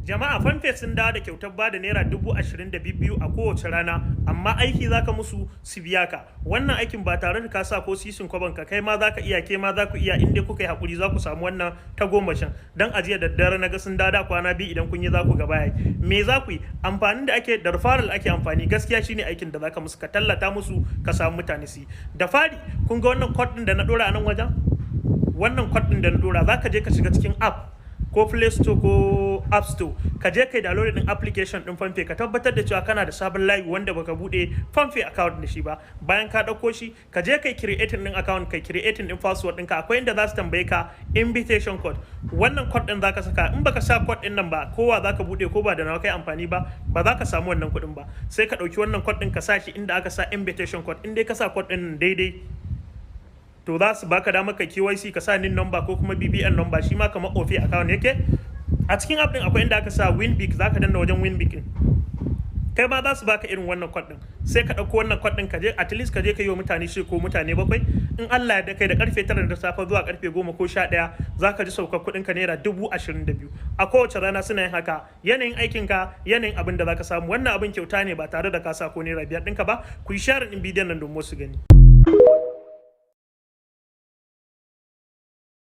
Jama'a, PalmPay sun dawo da kyautar bada ₦22,000 a kowace rana, amma aiki zaka musu su biya ka. Wannan aikin ba tare da ka sa ko sisin kwabon ka, kai ma zaka iya, ke ma za ku iya. In dai kuka yi hakuri, za ku samu wannan tagomashin. Dan ajiya da daddare na ga sun dada kwana 2. Idan kun yi, za ku ga baya. Me za ku yi? Amfanin da ake da referral ake amfani gaskiya shine aikin da zaka musu, ka tallata musu, ka samu mutane su yi. Da fari, kun ga wannan code din da na dora a nan wajen? Wannan code din da na dora, zaka je ka shiga cikin app ko Play Store ko App Store, ka je kai download din application din PalmPay. Ka tabbatar da cewa kana da sabon layi wanda baka bude PalmPay account da shi ba. Bayan ka dauko shi, ka je kai creating din account, kai creating din password ɗinka. Akwai inda za su tambaye ka invitation code. Wannan code din zaka saka. In baka sa code din nan ba, kowa zaka bude ko ba da nawa kai amfani ba, ba za ka samu wannan kuɗin ba. Sai ka ɗauki wannan code din, ka sa shi inda aka sa invitation code. In dai ka sa code din daidai, to za su baka damar ka KYC, ka sa NIN number ko kuma BVN number. Shi ma kamar OPay account yake. A cikin app din akwai inda aka sa "Win Big". Zaka danna wajen "Win Big" din, kai ma za su baka irin wannan code din. Sai ka ɗauko wannan code din, ka je at least ka je ka yi wa mutane shi ko mutane bakwai. In Allah ya kai da karfe 9 da safe zuwa karfe 10 ko 11, za ka ji saukar kuɗin ka ₦22,000 a kowace rana. Suna yin haka. Yanayin aikin ka, yanayin abin da za ka samu. Wannan abin kyauta ne, ba tare da ka sa ko ₦5 ɗinka ba. Ku yi share ɗin bidiyon nan domin su gani.